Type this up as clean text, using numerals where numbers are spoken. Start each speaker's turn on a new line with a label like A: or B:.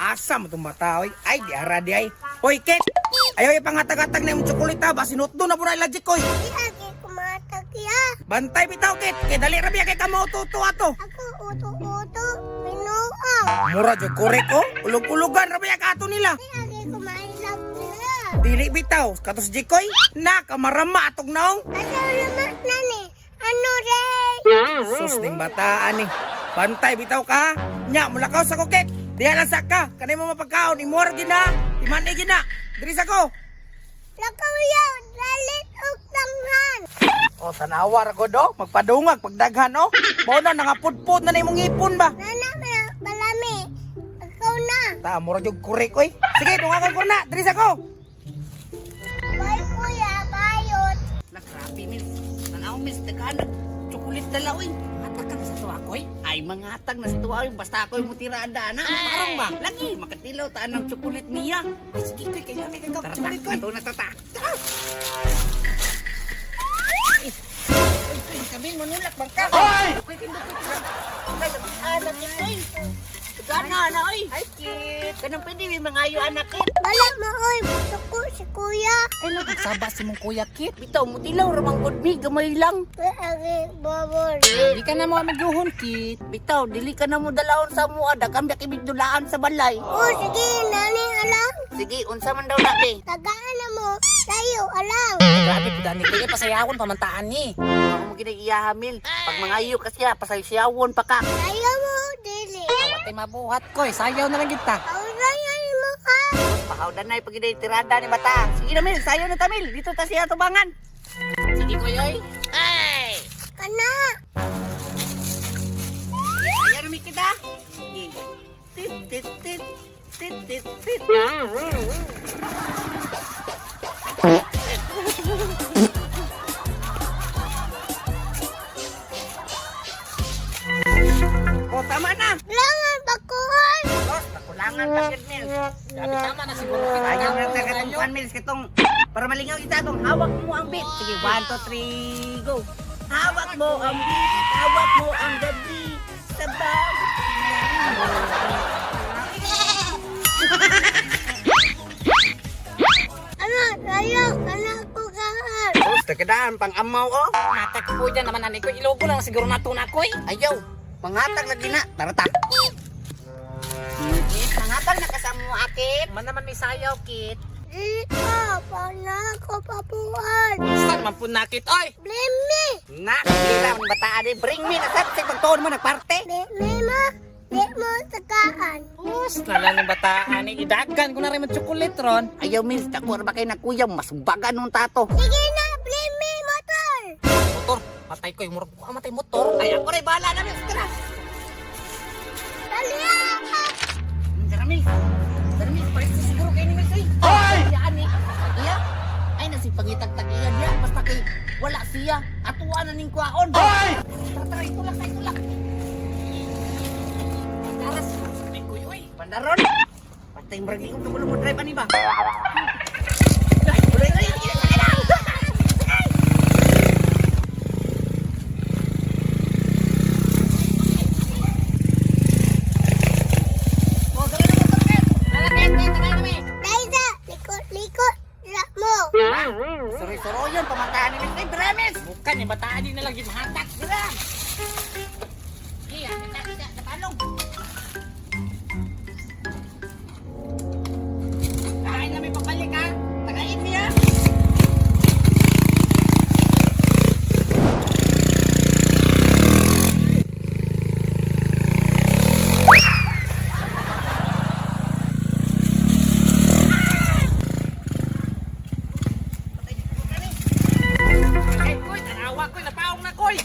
A: Asa mo itong bata, oy? Ay, di ara di ay. Hoy, Kit! Ayaw ipangatag-atag na imong tsokolate ha. Basin hotdog na po na ilajik, oy.
B: Di agi kumatag ya.
A: Bantay bitaw, Kit! Kay dali ra biya kay ka maututo ato.
B: Ako uto-uto. Binuang.
A: Mura jud korek oh. Ulog-ulugan ra biya ka ato nila.
B: Di agi kumailag nila.
A: Dili bitaw, katos jikoy. Na kamarama atog naong.
B: Asa naman na ni? Ano re?
A: Sus ning bataan ni. Bantay bitaw ka. Ha? Nya mulakaw sa kokit. Diha lang sa ka. Kanay mo mapagkaon imor gina. Timani gina. Diri sa ko.
B: Lakaw yaw. Dalit og tanghan.
A: O tanawa ra gud oh. Magpadungag pagdaghan oh. Mao na nangapudpud na na imong ngipon ba.
B: Nana balami. Ikaw na.
A: Ta mura jud korek oy. Sige dungagan ko na. Diri sa ko.
B: Bye kuya. Bayot.
C: La grabe mil. Tanaw mil daghan tsokolit dala oy. Hatag ka na sa tuwa koy. Ay mangatag na sa tuwa oy basta ako'y mutira anda na. Parang ba? Lagi makatilaw ta ng tsokolit niya.
A: Ay, sige koy kay kay kay
C: Tara ta,
A: chocolate koy.
C: ato na tata.
A: Oy, koy, sabihin mo nulak bangka.
C: Oy! Koy tindog koy. Anak ito oy. Gana na oy. Ay kit. Kanang pwede may mangayo anak kit.
B: Balik mo oy. Suko si kuya.
C: Ay nagsaba si mong kuya kit. Bitaw mutilaw ra man gud mi gamay lang.
B: Di agi bobol.
C: Di ka na mo magyuhon kit. Bitaw dili ka na mo dalaon sa mua daghan biya kibigdulaan sa balay.
B: Oh sige. Nani alam.
C: Sige, unsa man daw na be.
B: Tagaan na mo. Tayo alam.
D: Grabe po dani kuya, pasayawon pamantaan ni.
C: Ako mo ginaiya hamil. Pag mangayo ka siya, pasaysiyawon pa ka.
B: Tayo mo dili.
D: Watay mabuhat ko, eh. Sayaw na lang kita.
B: Paulayan mo ka.
C: Pahawdan na pag tirada ni bata. Sige na mil, sayo na tamil. Dito ta siya tubangan. Sige kuya oy. Ay!
B: Kana.
C: Ayan na kita. Sige. Tit tit tit tit tit tit. O, tama na.
B: Langan bakuhan.
C: Los, nakulangan pa gid mil.
D: Grabe tama na siguro kita.
C: Ayaw na ta katong 1 mils katong para malingaw kita atong hawak mo ang beat. Sige, 1 2 3 go. Hawak mo ang beat, hawak mo ang gabi sa bawat
B: Ano? Tayo. Kana ko kahan.
C: Oh, takadaan pang amaw oh.
D: Matag po dyan naman ani ko, ilogo lang siguro nato na ko eh.
C: Ayaw, mangatag lagi na. Tara ta. Mangatag na kasamo akit.
D: Man naman may sayaw, Kit.
B: Dili ka. Pana ko papuan.
D: Saan man po nakit, oy?
B: Blame me.
C: Na, dila man bataan eh. Bring me na sa pagtuon mo nagparte.
B: Blame me mo. Di mo tagaan.
D: Us, na lang yung bataan ni. Idagan ko na rin mag-chocolate ron.
C: Ayaw mils, dako ra ba kay nakuyaw masumbagan nung tato.
B: Sige na. Blame me motor.
D: Motor, matay ko, eh. Murag ko, matay motor.
C: Ay ako ray bahala na mils, tara.
B: Dali ah.
C: Tara mils. Tara mils, pares na siguro kay ni mils ay. Oy! Iya ni. Iya. Ay nasi pangitagtag iya niya basta kay wala siya. Atuwa na ning kuwaon. Oy! Tara tara itulak sa itulak.
D: Daras, ay ko, oy.
C: Pandaron. Patay murag ko kabalo mo drive ani ba? Ay, tuloy, tuloy, sige, sige na. Oh, dali na motor, Ken.
D: Tara, Kit, Kit, tagay na, mi.
B: Liza. Likot-likot. La mo.
C: Suri-suro yun, pamantahan ni Mr. Bremes.
D: Bukan, yung bataan din na lang yung mahatak.
C: Dira.
D: Iya, kita, kita, napalong. Kain na may pabalik, ha?
C: Tagain niya.
D: Ay, koy, tanawa koy, napaong na koy.